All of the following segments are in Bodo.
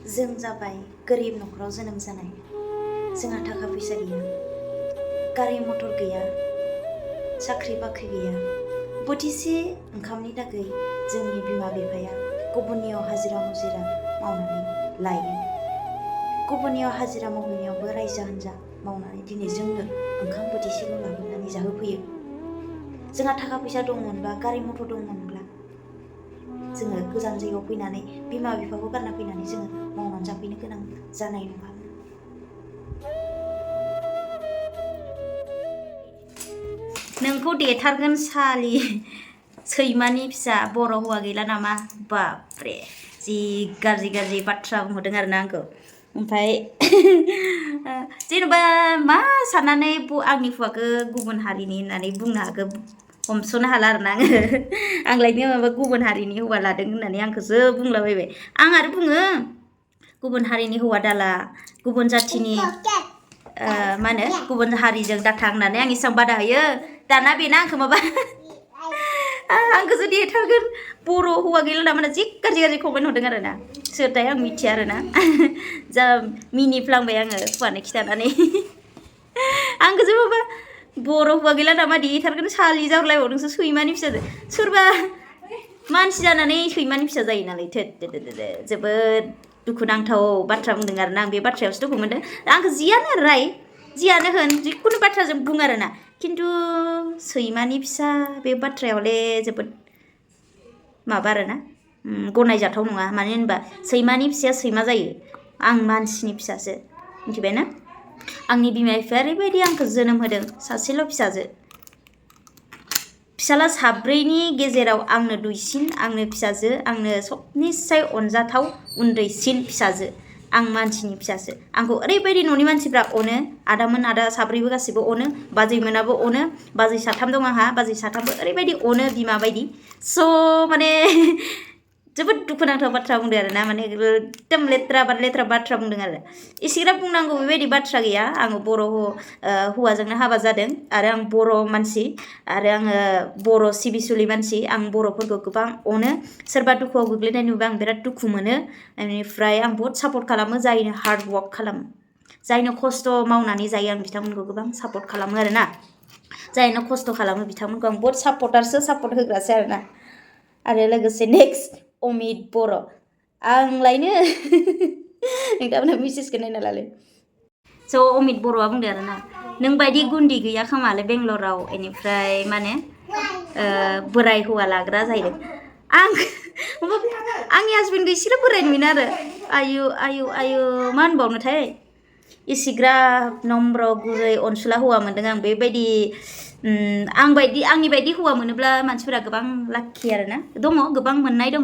जों जाबाय गोरिब नखराव जोनोम जानाय। जोंहा थाखा फैसा गैया, गारि मटर गैया, साख्रि बाख्रि गैया। बोथिसे ओंखामनि थाखाय जोंनि बिमा बिफाया गुबुननियाव हाजिरा मुजिरा मावनानै लायो। गुबुननियाव हाजिरा मावहैनायावबो रायजो हान्जा मावनानै दिनै जोंनो ओंखाम बोथिसेल' लाबोनानै जाहोफैयो। जोंहा थाखा फैसा दंमोनबा, गारि मटर दंमोनब्ला जोङो गोजान जायगायाव फैनानै बिमा बिफाखौ गारना फैनानै जोङो मावनानै जाफैनो गोनां जानाय नङा। नोंखौ देथारगोन सालि, सैमानि फिसा बर' हौवा गैला नामा? बाप्रे, जि गाज्रि गाज्रि बाथ्रा बुंहरदों आरोना आंखौ। ओमफ्राय जेनेबा मा साननानै आंनि हौवाखौ गुबुन हारिनि होननानै बुंनो हागौ, हमस'नो हाला आरोना आङो। आंलायनो माबा गुबुन हारिनि हौवा लादों होननानै आंखौसो बुंलाबायबाय। आं आरो बुङो गुबुन हारिनि हौवा दाला, गुबुन जाथिनि मा होनो गुबुन हारिजों दाथां होननानै आं एसेबां बादा होयो। दाना बेना आंखौ माबा आंखौसो देथारगोन, बर' हौवा गैला नामा जि गाज्रि गाज्रि कमेन्ट हरदों आरोना। सोरथाय आं मिथिया आरोना। जा मिनिफ्लांबाय आङो हौवानो खिथानानै। आंखौसो माबा बर' हौवा गैला नामा देथारगोन सालि जाहरलायबावदोंसो, सैमानि फिसाजो। सोरबा मानसि जानानै सैमानि फिसा जायो नालाय। जोबोद दुखुनांथाव बाथ्रा बुंदों आरोना आं। बे बाथ्रायावसो दुखु मोनदों। आंखौ जियानो होन जिखुनु बाथ्राजों बुं आरोना, खिन्थु सैमानि फिसा बे बाथ्राया हले जोबोद माबा आरोना, गनायजाथाव नङा। मानो होनबा सैमानि फिसाया सैमा जायो, आं मानसिनि फिसासो, मिथिबायना? आंनि बिमा बिफाया ओरैबायदि आंखौ जोनोम होदों, सासेल' फिसाजो। फिसाला साब्रैनि गेजेराव आंनो दुइसिन, आंनो फिसाजो, आंनो सबनिसाय अनजाथाव उन्दैसिन फिसाजो। आं मानसिनि फिसासो। आंखौ ओरैबायदि न'नि मानसिफ्रा अनो, आदा साब्रैबो गासिबो अनो, बाजैमोनाबो अनो। बाजै साथाम दं आंहा, बाजै साथामबो ओरैबायदि अनो बिमा बायदि। स' माने जोबोद दुखुनांथाव बाथ्रा बुंदों आरोना, माने एकदम लेथ्रा बाथ्रा बुंदों आरो। एसेग्राब बुंनांगौ बेबायदि बाथ्रा गैया। आङो बर' हौवाजोंनो हाबा जादों, आरो आं बर' मानसि, आरो आङो बर' सिबिसुलि मानसि। आं बर'फोरखौ गोबां अनो। सोरबा दुखुआव गोग्लैनाय नुबा आं बिराद दुखु मोनो। बेनिफ्राय आं बहुत सापर्ट खालामो, जायनो हार्ड वार्क खालामो, जायनो खस्थ' मावनानै जायो, आं बिथांमोनखौ गोबां सापर्ट खालामो आरोना। जायनो खस्थ' खालामो बिथांमोनखौ आं बहुत सापर्ट होग्रासो आरोना। आरो लोगोसे नेक्स्ट अमित बर', आंलायनो नोंथांमोना मेसेजखौ नायना लालै। स' अमित बर'आ बुंदों आरोना, नों बायदि गुन्दि गैया खोमालै बेंगलराव, बेनिफ्राय माने बोराय हौवा लाग्रा जाहैदों। आंनि हासबेन्डखौ एसेग्राब बोराय नुयोना आरो, आयु मा होनबावनोथाय, इसिग्राब नम्र गुरै अनसुला हौवा मोनदों आं। बेबायदि आंनि बायदि हौवा मोनोब्ला मानसिफोरा गोबां लाखि आरोना। दङ गोबां मोननाय दङ।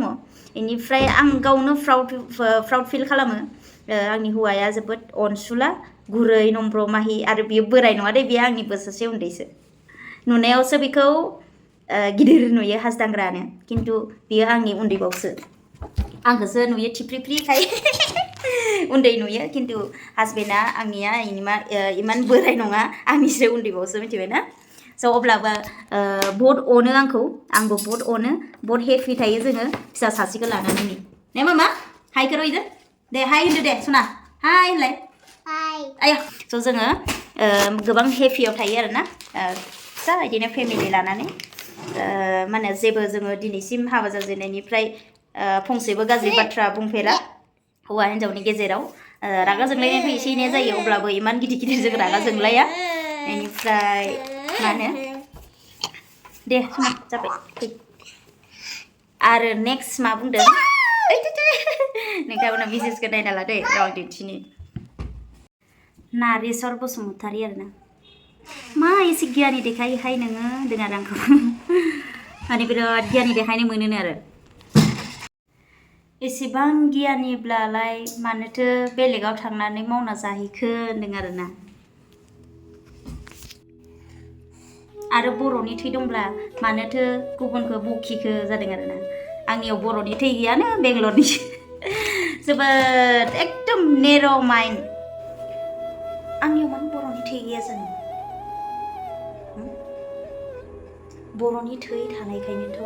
बेनिफ्राय आं गावनो प्राउड फिल खालामो। आंनि हौवाया जोबोद अनसुला, गुरै, नम्र माहि, आरो बियो बोराय नङा दे, बियो आंनि बोसोरसे उन्दैसो। नुनायावसो बेखौ गिदिर नुयो हासदांग्रानो, खिन्थु बियो आंनि उन्दैबावसो। आंखौसो नुयो थिफ्रिफ्रिखाय उन्दै नुयो, खिन्थु हासबेन्डआ आंनिया इमान बोराय नङा, आंनिसो उन्दैबावसो, मिथिबायना? स' अब्लाबो बहुत अनो आंखौ, आंबो बहुत अनो, बहुत हेपि थायो जोङो फिसा सासेखौ लानानै। ने मामा हायखौ रइदो दे, हाय होनदो दे सना, हाय होनलाय। आया स' जोङो गोबां हेपियाव थायो आरोना, फिसा बिदिनो फेमिलि लानानै। माने जेबो जोङो दिनैसिम हाबा जाजेननायनिफ्राय फंसेबो गाज्रि बाथ्रा बुंफेरा हौवा हिन्जावनि गेजेराव। रागा जोंलायनायथ' एसे एनै जायो, अब्लाबो इमान गिदिर जों रागा जोंलाया। बेनिफ्राय मा होनो, दे सना जाबाय फै। आरो नेक्स्ट मा बुंदों नोंथांमोना मेसेजखौ नायना लादो, राव दिन्थिनि। नारेसर बसुमतारी आरोना, मा एसे गियानि देखायोहाय नोङो होनदों आरो आंखौ। माने बिराद गियानि देखायनो मोनोनो आरो। एसेबां गियानिब्लालाय मानोथो बेलेगाव थांनानै मावना जाहैखो होनदों आरोना। आरो बर'नि थै दंब्ला मानोथो गुबुनखौ बखिखो जादों आरोना। आंनियाव बर'नि थै गैयानो, बेंगलरनि जोबोद एकदम नेर' माइन्ड। आंनियाव मानो बर'नि थै गैया जानो? बर'नि थै थानायखायनोथ'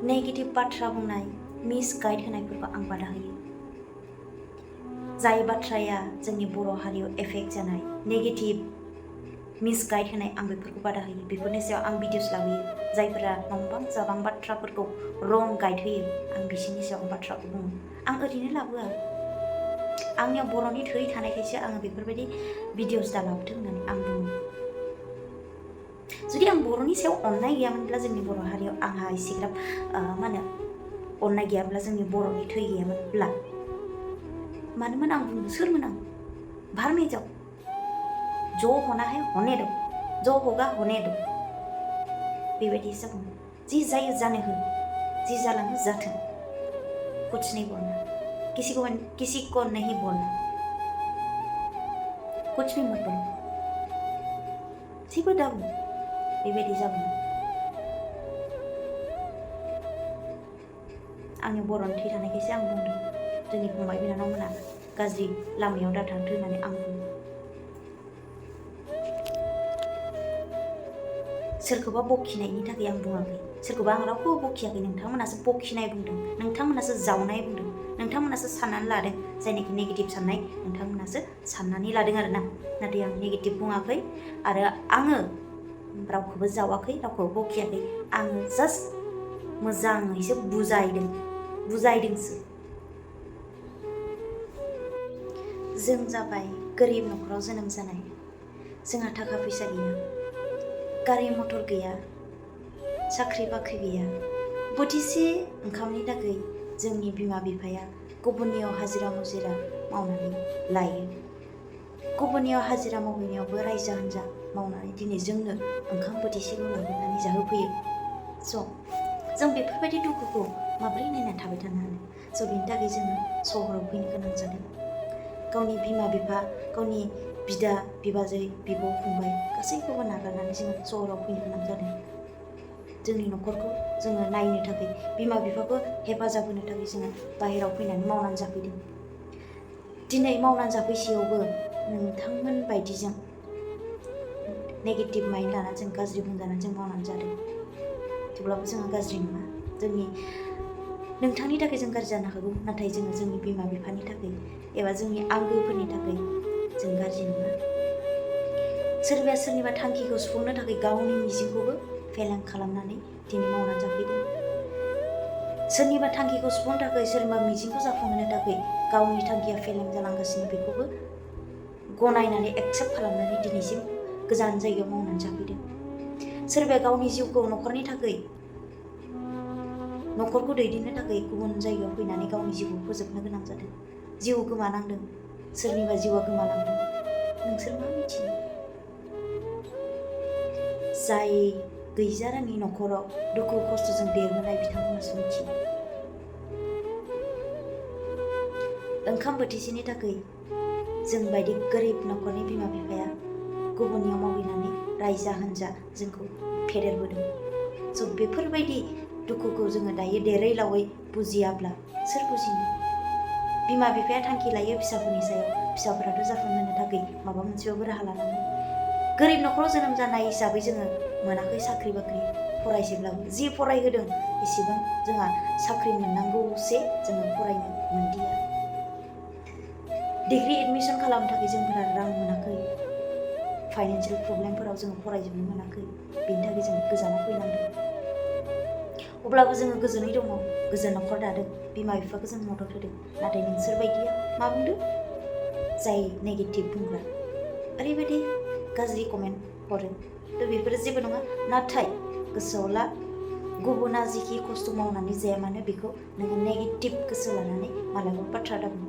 नेगेटिभ बाथ्रा बुंनाय, मिसगाइड होनायफोरखौ आं बादा होयो। जाय बाथ्राया जोंनि बर' हारियाव एफेक्ट जानाय नेगेटिभ मिसगाइड होनाय आं बेफोरखौ बादा होयो। बेफोरनि सायाव आं भिडिअस लाबोयो। जायफोरा नंबां जाबां बाथ्राफोरखौ रं गाइड होयो आं बिसोरनि सायाव बाथ्राखौ बुङो। आं ओरैनो लाबोआ। आंनियाव बर'नि थै थानायखायसो आङो बेफोरबायदि भिडिअस दा लाबोथों होननानै आं बुङो। जुदि आं बर'नि सायाव अननाय गैयामोनब्ला जोंनि बर' हारियाव आंहा एसेग्राब अननाय गैयाब्ला जोंनि बर'नि थै गैयामोनब्ला मानोमोन आं बुंनो सोरमोन आं भार में जाओ जो होना है होने दो जो होगा होने दो बेबायदि जागौमोन। जि जायो जानो हो, जि जालाङो जाथों, कुछ नहीं बोलना, किसी को नहीं बोलना, कुछ भी मत बोलो, जेबो दा बुं, बेबायदि जागौमोन। आंनि बर'नि थै थानायखायसो आं बुंदों जोंनि फंबाय बिनानावमोना गाज्रि लामायाव दाथांथों होननानै आं बुङो। सोरखौबा बखिनायनि थाखाय आं बुङाखै, सोरखौबा आं रावखौबो बखियाखै। नोंथांमोनासो बखिनाय बुंदों, नोंथांमोनासो जावनाय बुंदों, नोंथांमोनासो साननानै लादों। जायनाखि नेगेटिभ साननाय नोंथांमोनासो साननानै लादों आरोना। नाथाय आं नेगेटिभ बुङाखै आरो आङो रावखौबो जावाखै, रावखौबो बखियाखै। आङो जास्ट मोजाङैसो बुजायदोंसो। जों जाबाय गोरिब न'खराव जोनोम जानाय। जोंहा थाखा फैसा गैया, गारि मटर गैया, साख्रि बाख्रि गैया। बोथिसे ओंखामनि थाखाय जोंनि बिमा बिफाया गुबुननियाव हाजिरा मुजिरा मावनानै लायो। गुबुननियाव हाजिरा मावहैनायावबो रायजा हान्जा मावनानै दिनै जोंनो ओंखाम बोथिसेल' लाबोनानै जाहोफैयो। जों बेफोरबायदि दुखुखौ माब्रै नायना थाबाय थानो हानो? बेनि थाखाय जोङो सहराव फैनो गोनां जादों। गावनि बिमा बिफा, गावनि बिदा बिबाजै बिब' फंबाय गासैखौबो नागारनानै जोङो सहराव फैनो गोनां जादों। जोंनि न'खरखौ जोङो नायनो थाखाय, बिमा बिफाखौ हेफाजाब होनो थाखाय जोङो बाहेरायाव फैनानै मावनानै जाफैदों। दिनै मावनानै जाफैसेयावबो नोंथांमोन बायदिजों नेगेटिभ माइन्ड लानानै जों गाज्रि बुंजानानै जों मावनानै जादों। थेवब्लाबो जोङो गाज्रि नङा। नोंथांनि थाखाय जों गाज्रि जानो हागौ, नाथाय जोङो जोंनि बिमा बिफानि थाखाय एबा जोंनि आंगोफोरनि थाखाय जों गाज्रि नङा। सोरबाया सोरनिबा थांखिखौ सुफुंनो थाखाय गावनि मिजिंखौबो फेलें खालामनानै दिनै मावनानै जाफैदों। सोरनिबा थांखिखौ सुफुंनो थाखाय, सोरनिबा मिजिंखौ जाफुंहोनो थाखाय गावनि थांखिया फेलें जालांगासिनो, बेखौबो गनायनानै एक्सेप्ट खालामनानै दिनैसिम गोजान जायगायाव मावनानै जाफैदों। सोरबाया गावनि जिउखौ न'खरनि थाखाय, न'खरखौ दैदेननो थाखाय गुबुन जायगायाव फैनानै गावनि जिउखौ फोजोबनो गोनां जादों। जिउ गोमानांदों, सोरनिबा जिउआ गोमालांदों। नोंसोर मा मिथिनो? जाय गैजारोङि न'खराव दुखु खस्थ'जों देरबोनाय बिथांमोनासो मिथियो। ओंखाम बोथिसेनि थाखाय जों बायदि गोरिब न'खरनि बिमा बिफाया गुबुननियाव मावहैनानै रायजा हान्जा जोंखौ फेदेरबोदों। बेफोरबायदि दुखुखौ जोङो दायो देरै लावै बुजियाब्ला सोर बुजिनो? बिमा बिफाया थांखि लायो फिसाफोरनि सायाव, फिसाफोराथ' जाफुंहोनो थाखाय माबा मोनसेबाबो राहा लानांगौ। गोरिब न'खराव जोनोम जानाय हिसाबै जोङो मोनाखै साख्रि बाख्रि, फरायसेब्लाबो जि फरायहोदों एसेबां जोंहा साख्रि मोननांगौसे जोङो फरायनो मोनदिया। डिग्रि एडमिसन खालामनो थाखाय जोंफोरा रां मोनाखै, फाइनान्सियेल प्रब्लेमफोराव जोङो फरायजोबनो मोनाखै, बेनि थाखाय जों गोजानाव फैनांदों। अब्लाबो जोङो गोजोनै दङ, गोजोन न'खर दादों, बिमा बिफाखौ जों मदद होदों। नाथाय नोंसोर बायदिया मा बुंदों? जाय नेगेटिभ बुंग्रा ओरैबायदि गाज्रि कमेन्ट हरो। बेफोरो जेबो नङा। नाथाय गोसोआव ला, गुबुना जिखि खस्थ' मावनानै जाया मानो बेखौ नोङो नेगेटिभ गोसो लानानै मालाबा बाथ्रा दाबुं।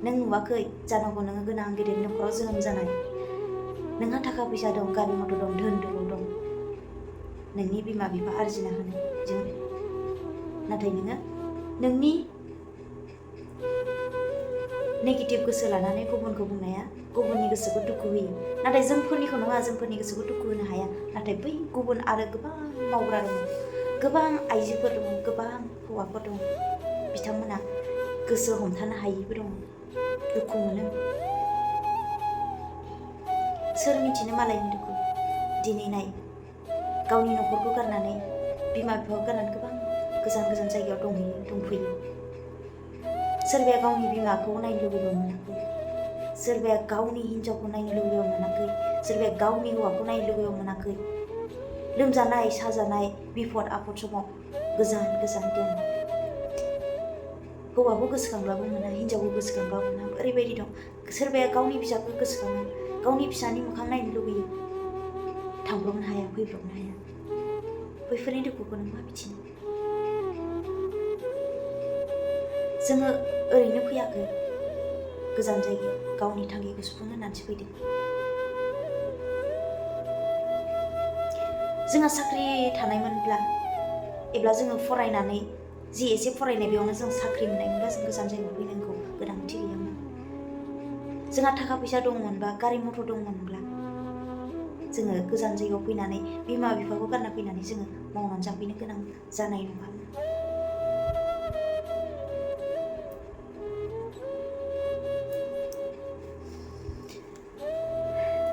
नों नुवाखै जानांगौ, नोङो गोनां गेदेर न'खराव जोनोम जानाय, नोंहा थाखा फैसा दं, गारि मटर दं, धोन दौलत दं, नोंनि बिमा बिफा आरजिना होनायजों। नाथाय नोङो नोंनि नेगेटिभ गोसो लानानै गुबुनखौ बुंनाया गुबुननि गोसोखौ दुखु होयो। नाथाय जोंफोरनिखौ नङा, जोंफोरनि गोसोखौ दुखु होनो हाया। नाथाय बै गुबुन आरो गोबां मावग्रा दङ, गोबां आइजोफोर दङ, गोबां हौवाफोर दङ, बिथांमोना गोसो हमथानो हायैबो दङ, दुखु मोनो। सोर मिथिनो मालायनि दुखु? दिनै नाय, गावनि न'खरखौ गारनानै, बिमा बिफाखौ गारनानै गोबां गोजान गोजान जायगायाव दंफैयो। सोरबाया गावनि बिमाखौ नायनो लुबैबाबो मोनाखै, सोरबाया गावनि हिन्जावखौ नायनो लुबैबाबो मोनाखै, सोरबाया गावनि हौवाखौ नायनो लुबैबाबो मोनाखै। लोमजानाय साजानाय बिपद आफद समाव गोजान गोजान दं। हौवाखौ गोसोखांब्लाबो मोना, हिन्जावखौ गोसोखांब्लाबो मोना, ओरैबायदि दं। सोरबाया गावनि फिसाखौ गोसोखाङो, गावनि फिसानि मोखां नायनो लुबैयो, थांब्रबनो हाया, फैब्रबनो हाया। बैफोरनि दुखुखौ नों मा मिथिनो? जोङो ओरैनो फैयाखै, गोजान जायगायाव गावनि थांखिखौ सुफुंनो होननानैसो फैदों। जोंहा साख्रि थानायमोनब्ला एब्ला जोङो फरायनानै जि एसे फरायनाय बेयावनो जों साख्रि मोननायमोनब्ला जों गोजान जायगायाव फैनांगौ गोनांथि गैयामोन। जोंहा थाखा फैसा दंमोनबा, गारि मथर दंमोनब्ला जोङो गोजान जायगायाव फैनानै बिमा बिफाखौ गारना फैनानै जोङो मावनानै जाफैनो गोनां जानाय नङामोन।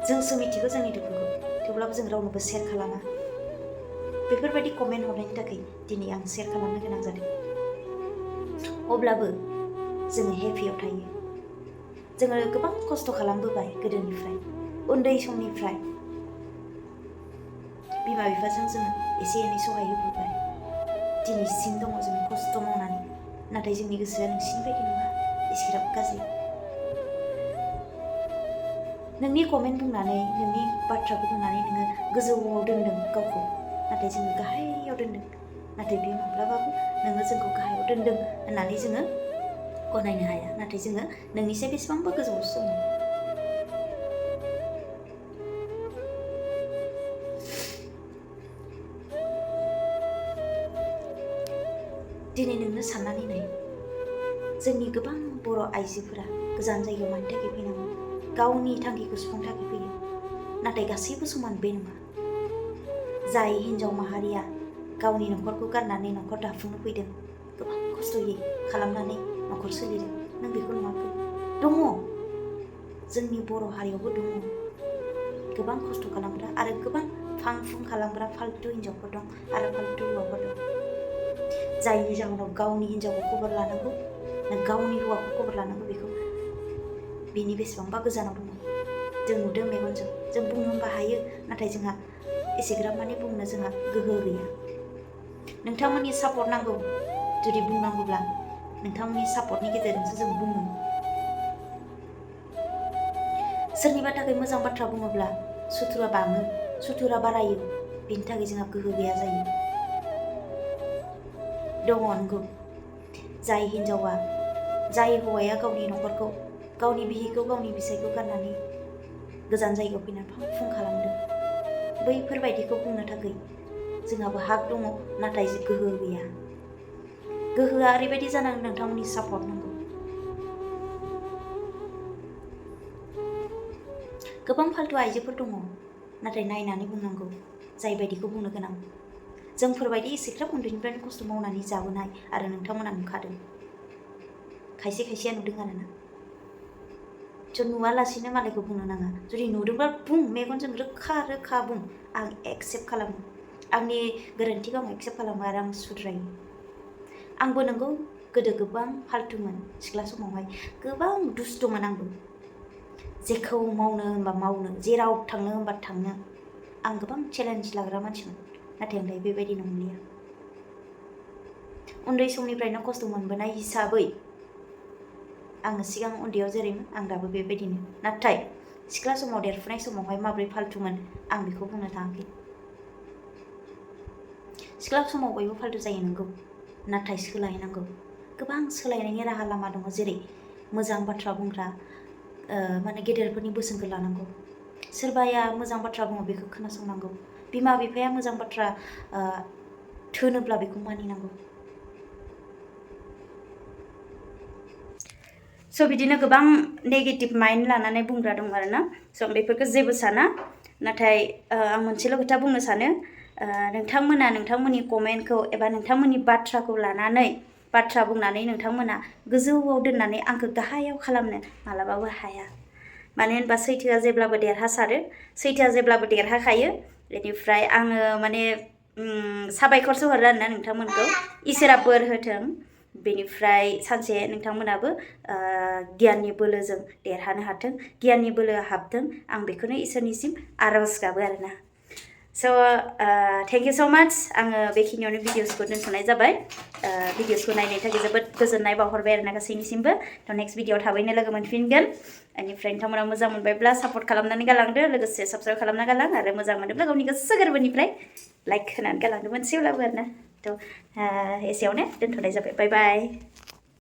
जोंसो मिथिगौ जोंनि दुखुखौ, थेवब्लाबो जों रावनोबो शेयार खालामा। बेफोरबायदि कमेन्ट हरनायनि थाखाय दिनै आं शेयार खालामनो गोनां जादों। अब्लाबो जोङो हेपियाव थायो। जोङो गोबां खस्थ' खालामबोबाय गोदोनिफ्राय, उन्दै समनिफ्राय बिमा बिफाजों जोङो एसे एनै सहाय होबोबाय। दिनैसिम दङ जों खस्थ' मावनानै, नाथाय जोंनि गोसोआ नोंसिनि बायदि नङा, एसेग्राब गाज्रि। नोंनि कमेन्ट बुंनानै, नोंनि बाथ्राखौ बुंनानै नोङो गोजौआव दोनदों गावखौ, नाथाय जोङो गाहायाव दोनदों। नाथाय बेयो माब्लाबाबो नोङो जोंखौ गाहायाव दोनदों होननानै जोङो गनायनो हाया। नाथाय जोङो नोंनिसाय बेसेबांबा गोजौआवसो दङ। दिनै नोंनो साननानै नाय, जोंनि गोबां बर' आइजोफोरा गोजान जायगायाव मानि थाखाय फैनांगौ? गावनि थांखिखौ सुफुंनो थाखाय फैयो। नाथाय गासैबो समान बे नङा। जाय हिन्जाव माहारिया गावनि न'खरखौ गारनानै न'खर दाफुंनो फैदों, गोबां खस्थ'यै खालामनानै न'खर सोलिदों, नों बेखौ नुवाखै? दङ, जोंनि बर' हारियावबो दङ गोबां खस्थ' खालामग्रा आरो गोबां फां फुं खालामग्रा फाल्थु हिन्जावफोर दं आरो फाल्थु हौवाफोर दं। जायनि जाहोनाव गावनि हिन्जावखौ खबर लानांगौ, गावनि हौवाखौ खबर लानांगौ, बेखौ बेनि बेसेबांबा गोजानाव दङ। जों नुदों मेगनजों, जों बुंनो होनबा हायो, नाथाय जोंहा एसेग्राब माने बुंनो जोंहा गोहो गैया। नोंथांमोननि सापर्ट नांगौ। जुदि बुंनांगौब्ला नोंथांमोननि सापर्टनि गेजेरजोंसो जों बुङो। सोरनिबा थाखाय मोजां बाथ्रा बुङोब्ला सुथुरा बाङो, सुथुरा बारायो, बेनि थाखाय जोंहा गोहो गैया जायो। दङ नंगौ, जाय हिन्जावा, जाय हौवाया गावनि न'खरखौ, गावनि बिहिखौ, गावनि बिसायखौ गारनानै गोजान जायगायाव फैनानै फां फुं खालामदों, बैफोरबायदिखौ बुंनो थाखाय जोंहाबो हाग दङ, नाथाय गोहो गैया। गोहोआ ओरैबायदि जानांगोन, नोंथांमोननि सापर्ट नांगौ। गोबां फाल्थु आइजोफोर दङ, नाथाय नायनानै बुंनांगौ जाय बायदिखौ बुंनो गोनां। जोंफोरबायदि एसेग्राब उन्दैनिफ्रायनो खस्थ' मावनानै जाबोनाय आरो नोंथांमोना नुखादों, खायसे खायसेया नुदों आरोना। जों नुवालासिनो मालायखौ बुंनो नाङा। जुदि नुदोंबा बुं, मेगनजों रोखा रोखा बुं, आं एक्सेप्ट खालामो। आंनि गोरोन्थिखौ आं एक्सेप्ट खालामो आरो आं सुद्रायो। आंबो नंगौ गोदो गोबां फाल्थुमोन, सिख्ला समावहाय गोबां दुस्थ'मोन आंबो। जेखौ मावनो होनबा मावनो, जेराव थांनो होनबा थांनो, आं गोबां चेलेन्ज लाग्रा मानसिमोन। नाथाय आं दायो बेबायदि नंलिया। उन्दै समनिफ्रायनो खस्थ' मोनबोनाय हिसाबै आङो सिगां उन्दैयाव जेरैमोन आं दाबो बेबायदिनो। नाथाय सिख्ला समाव, देरफुनाय समावहाय माबोरै फाल्थुमोन आं बेखौ बुंनो थाङाखै। सिख्ला समाव बयबो फाल्थु जायो नंगौ, नाथाय सोलायनांगौ। गोबां सोलायनायनि राहा लामा दङ, जेरै मोजां बाथ्रा बुंग्रा, माने गेदेरफोरनि बोसोनखौ लानांगौ। सोरबाया मोजां बाथ्रा बुङो, बेखौ खोनासंनांगौ। बिमा बिफाया मोजां बाथ्रा थोनोब्ला बेखौ मानिनांगौ। स' बिदिनो गोबां नेगेटिभ माइन्ड लानानै बुंग्रा दं आरोना। स' बेफोरखौ जेबो साना, नाथाय आं मोनसेल' खोथा बुंनो सानो, नोंथांमोना नोंथांमोननि कमेन्टखौ एबा नोंथांमोननि बाथ्राखौ लानानै, बाथ्रा बुंनानै नोंथांमोना गोजौआव दोननानै आंखौ गाहायाव खालामनो मालाबाबो हाया। मानो होनबा सैथोआ जेब्लाबो देरहासारो, सैथोआ जेब्लाबो देरहाखायो। बेनिफ्राय आङो माने साबायखरसो हरो आरोना नोंथांमोनखौ। इसोरा बोर होथों, बेनिफ्राय सानसे नोंथांमोनाबो गियाननि बोलोजों देरहानो हाथों गियाननि बोलोआ हाबथों आं बेखौनो इसोरनिसिम आरज गाबो आरोना So thank you so much आङो बेखिनियावनो भिडिअसखौ दोनथ'नाय जाबाय भिडिअसखौ नायनायनि थाखाय जोबोद गोजोननाय बावहरबाय आरोना गासैनिसिमबो थ' नेक्स्ट भिडिअआव थाबैनो लोगो मोनफिनगोन बेनिफ्राय नोंथांमोना मोजां मोनबायब्ला सापर्ट खालामनानै गालांदो लोगोसे साबस्क्राइब खालामना गालां आरो मोजां मोनोब्ला गावनि गोसो गोरबोनिफ्राय लाइक होनानै गालांदो मोनसेब्लाबो आरोना थ' एसेयावनो दोनथ'नाय जाबाय बाय बाय